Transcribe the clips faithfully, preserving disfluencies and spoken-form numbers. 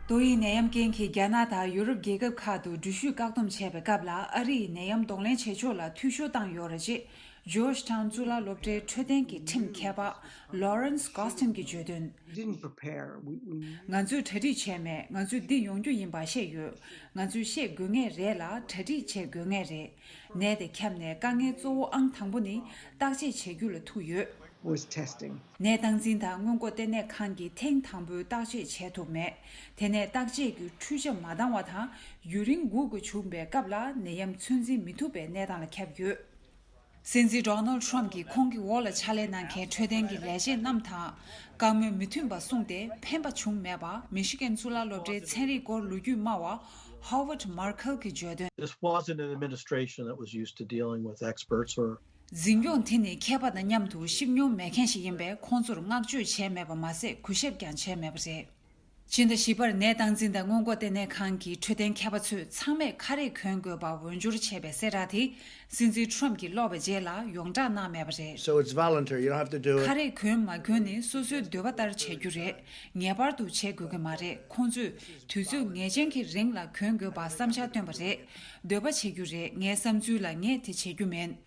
ཏོག་དབྱིབས་ནད་ཡམས་རྐྱེན་གྱིས་རྒྱ་ནག་དང་ཡུ་རོབ་རྒྱལ་ཁབ་ཁག་ཏུ་འགྲུལ་བཞུད་བཀག་སྡོམ་བྱས་པའི་སྐབས་ལ། ཨ་རི་ཡིས་ནད་ཡམས་གདོང་ལེན་བྱེད་ཕྱོགས་ལ་འཐུས་ཤོར་བཏང་ཡོད་རེད་ཅེས། ཇོརྗ་ཊའུན་གཙུག་ལག་སློབ་གྲྭའི་འཕྲོད་བསྟེན་གྱི་ཁྲིམས་མཁས་པ་Lawrence Gostin གྱིས་བརྗོད་དོན། Didn't prepare. We, we ང་ཚོས་གྲ་སྒྲིག་བྱས་མེད། ང་ཚོས་འདི་ཡོང་རྒྱུ་ཡིན་པ་ཤེས་ཡོད། ང་ཚོས་ཤེས་དགོས་ངེས་རེད་ལ། གྲ་སྒྲིག་བྱེད་དགོས་ངེས་རེད། ནད་དེ་ཁྱབ་ནས་དཀའ་ངལ་གཙོ་བོ་ཨང་དང་པོ་ནི་བརྟག་དཔྱད་བྱེད་རྒྱུ་ལ་ཐུག་ཡོད། Was testing. ནད་སྟངས་འཛིན་དང་སྔོན་འགོག་ལྟེ་གནས་ཁང་གིས་ཐེངས་དང་པོའི་བརྟག་དཔྱད་བྱས་ཐུབ་མེད། དེ་ནས་བརྟག་དཔྱད་ཀྱི་འཕྲུལ་ཆ་མ་འདང་བ་དང་། ཡུན་རིང་སྒུག་དགོས་བྱུང་བའི་སྐབས་ལ་ནད་ཡམས་ཚོད་འཛིན་མི་ཐུབ་པའི་གནས་སྟངས་ལ་ཁྱབ་ཡོད། སྲིད་འཛིན་ཌོ་ནལ་ཊམ་གྱིས་ཁོང་གི་འོག་ལ་ཕྱག་ལས་གནང་མཁན་འཕྲོད་བསྟེན་གྱི་ལས་བྱེད་རྣམས་དང་བཀའ་མོལ་མི་མཐུན་པ་གསུངས་ཏེ་ཕན་པ་བྱུང་མེད་པ། མི་ཤི་གན་གཙུག་ལག་སློབ་གྲྭའི་ཚན་རིག་སྐོར་ལོ་རྒྱུས་སྨྲ་བ་Howard Markel གྱིས་བརྗོད་དོན། This wasn't an administration that was used to dealing with experts or འཛིན་སྐྱོང་དེ་ནི་མཁས་པ་དང་མཉམ་དུ་གཤིབ་མྱོང་མེད་མཁན་ཞིག་ཡིན་པས། ཁོང་ཚོར་བསྔགས་བརྗོད་བྱས་མེད་པ་མ་ཟད། གུས་ཞབས་ཀྱང་བྱས་མེད་པ་རེད། ཕྱི་ཟླ་བཞི་པར་ནད་སྟངས་འཛིན་དང་སྔོན་འགོག་ལྟེ་གནས་ཁང་གི་འཕྲོད་བསྟེན་མཁས་པ་ཚོས་ཚང་མས་ཁ་རས་གོན་དགོས་པ་འོས་སྦྱོར་བྱས་པའི་གསལ་བསྒྲགས་དེ། སྲིད་འཛིན་ཊམ་གྱིས་ཀློག་པའི་རྗེས་ལ་ཡོངས་བསྒྲགས་གནང་མེད་པ་རེད། So it's voluntary. You don't have to do it. ཁ་རས་གོན་མ་གོན་ནི་སོ་སོའི་འདོད་པ་ལྟར་བྱེད་རྒྱུ་རེད། ངེས་པར་དུ་བྱེད་དགོས་ཀྱི་མ་རེད། ཁོང་ཚོས་དུས་ཚོད་ངེས་ཅན་གྱི་རིང་ལ་གོན་དགོས་པ་བསམ་འཆར་བཏོན་པ་རེད། འདོད་པ་བྱེད་རྒྱུ་རེད། ངའི་བསམ་ཚུལ་ལ་ངས་དེ་བྱེད་རྒྱུ་མིན།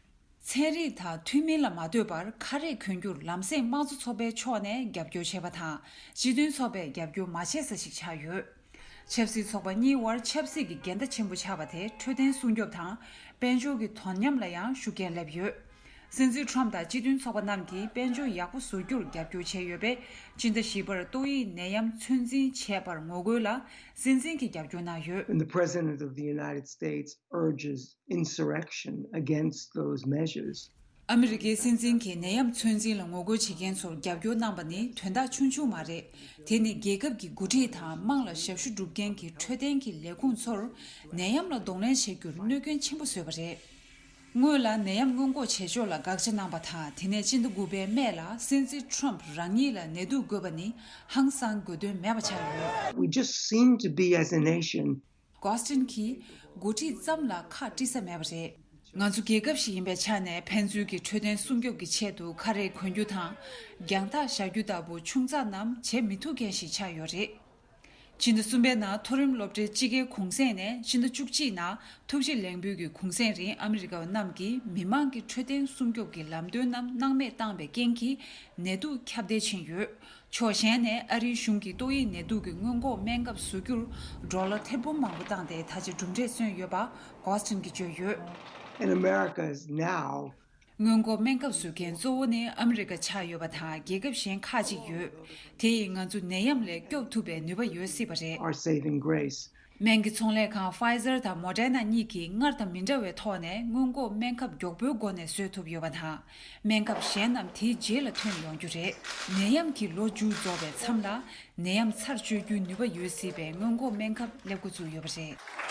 ཚན་རིག་དང་མཐུན་མིན་ལ་མ་ལྟོས་པར་ཁ་རས་གོན་རྒྱུར་ལམ་སེང་དམངས་གཙོ་ཚོགས་པའི་ཕྱོགས་ནས་རྒྱབ་སྐྱོར་བྱས་པ་དང་། སྤྱི་མཐུན་ཚོགས་པས་རྒྱབ་སྐྱོར་མ་བྱས་ས་ཞིག་ཆགས་ཡོད། ཆབ་སྲིད་ཚོགས་པ་གཉིས་དབར་ཆབ་སྲིད་ཀྱི་འགལ་ཟླ་ཆེན་པོ་ཆགས་པ་དེ་འཕྲོད་བསྟེན་སྲུང་སྐྱོབ་དང་དཔལ་འབྱོར་གྱི་དོ་མཉམ་ལ་ཡང་ཤུགས་རྐྱེན་སླེབས་ཡོད། སྲིད་འཛིན་ཊམ་དང་སྤྱི་མཐུན་ཚོགས་པ་རྣམས་ཀྱིས་དཔལ་འབྱོར་ཡག་པོ་བཟོ་རྒྱུར་རྒྱབ་སྐྱོར་བྱས་ཡོད་པས། ཕྱི་ཟླ་བཞི་པར་ཏོག་དབྱིབས་ནད་ཡམས་ཚོད་འཛིན་བྱས་པར་ངོ་རྒོལ་ལ་སྲིད་འཛིན་གྱིས་རྒྱབ་སྐྱོར་གནང་ཡོད། When the President of the United States urges insurrection against those measures, ཨ་མི་རི་ཀའི་སྲིད་འཛིན་གྱིས་ནད་ཡམས་ཚོད་འཛིན་ལ་ངོ་རྒོལ་བྱེད་མཁན་ཚོར་རྒྱབ་སྐྱོར་གནང་པ་ནི་དོན་དག་ཆུང་ཆུང་མ་རེད། དེ་ནི་རྒྱལ་ཁབ་ཀྱི་འགོ་ཁྲིད་དང་དམངས་ལ་ཞབས་ཞུ་སྒྲུབ་མཁན་གྱི་འཕྲོད་བསྟེན་གྱི་ལས་ཁུངས་ཚོར་ནད་ཡམས་ལ་གདོང་ལེན་བྱེད་རྒྱུར་གནོད་སྐྱོན་ཆེན་པོ་བཟོས་པ་རེད། སྔོན་ལ་ནད་ཡམས་སྔོན་འགོག་བྱེད་ཕྱོགས་ལ་དགག་བྱ་གནང་པ་དང་། དེ་ནས་སྤྱི་ཟླ་དགུ་པའི་སྨད་ལ་སྲིད་འཛིན་ཊམ་རང་ཉིད་ལ་ནད་དུག་འགོས་པ་ནི་ཧང་སང་དགོས་དོན་མེད་པ་ཆགས་ཡོད། We just seem to be, as a nation, གོ་སི་ཊིན་གྱིས་འགོ་ཁྲིད་ཙམ་ལ་ཁག་དཀྲི་ས་མེད་པ་རེད། ང་ཚོ་རྒྱལ་ཁབ་ཞིག་ཡིན་པའི་ཆ་ནས་ཕན་ཚུན་གྱི་འཕྲོད་བསྟེན་སྲུང་སྐྱོབ་ཀྱི་ཆེད་དུ་ཁ་རས་གོན་རྒྱུ་དང་རྒྱང་ཐག་བཞག་རྒྱུ་ལྟ་བུ་ཆུང་ཙག་རྣམས་བྱེད་མི་ཐུབ་མཁན་ཞིག་ཆགས་ཡོད་རེད། ཕྱི་ཟླ་གསུམ་པའི་ནང་མཐོ་རིམ་སློབ་གྲྭའི་དཔྱིད་ཀའི་གུང་སེང་ནས་ཕྱི་ཟླ་བཅུ་གཅིག་ནང་ཐུགས་རྗེ་ལེགས་འབུལ་གྱི་གུང་སེང་རིང་ཨ་མི་རི་ཀ་བ་རྣམས་ཀྱིས་མི་མང་གི་འཕྲོད་བསྟེན་སྲུང་སྐྱོབ་ཀྱི་ལམ་སྟོན་རྣམས་སྣང་མེད་བཏང་བའི་རྐྱེན་གྱིས་ནད་དུག་ཁྱབ་གདལ་ཕྱིན་ཡོད། ཕྱོགས་གཞན་ནས་ཨ་རིའི་གཞུང་གིས་ཏོག་དབྱིབས་ནད་དུག་གི་སྔོན་འགོག་སྨན་ཁབ་བཟོ་རྒྱུར་ཌོ་ལར་ཐེར་འབུམ་མང་པོ་བཏང་སྟེ་ད་ཆ་གྲུབ་འབྲས་སོན་ཡོད་པ་གོ་སི་ཊིན་གྱིས་བརྗོད་ཡོད། In Americas now, སྔོན་འགོག་སྨན་ཁབ་བཟོ་མཁན་གཙོ་བོ་ནི་ཨ་མི་རི་ཀ་ཆགས་ཡོད་པ་དང་། རྒྱལ་ཁབ་གཞན་ཁག་ཅིག་ཡོད། དེ་ཡིས་ང་ཚོ་ནད་ཡམས་ལས་སྐྱོབ་ཐུབ་པའི་ནུས་པ་ཡོད་སྲིད་པ་རེད། Our saving grace. སྨན་གྱི་ཚོང་ལས་ཁང་Pfizer དང་Moderna གཉིས་ཀྱིས་སྔར་དང་མི་འདྲ་བའི་ཐོག་ནས་སྔོན་འགོག་སྨན་ཁབ་མགྱོགས་པོའི་སྒོ་ནས་བཟོས་ཐུབ་ཡོད་པ་དང་། སྨན་ཁབ་གཞན་རྣམས་དེའི་རྗེས་ལ་ཐོན་ཡོང་རྒྱུ་རེད། ནད་ཡམས་ཀྱི་ལོ་མཇུག་རྫོགས་པའི་མཚམས་ལ། ནད་ཡམས་ཚར་གཅོད་རྒྱུའི་ནུས་པ་ཡོད་སྲིད་པའི་སྔོན་འགོག་སྨན་ཁབ་སླེབས་འགོ་བཙུགས་ཡོད་པ་རེད།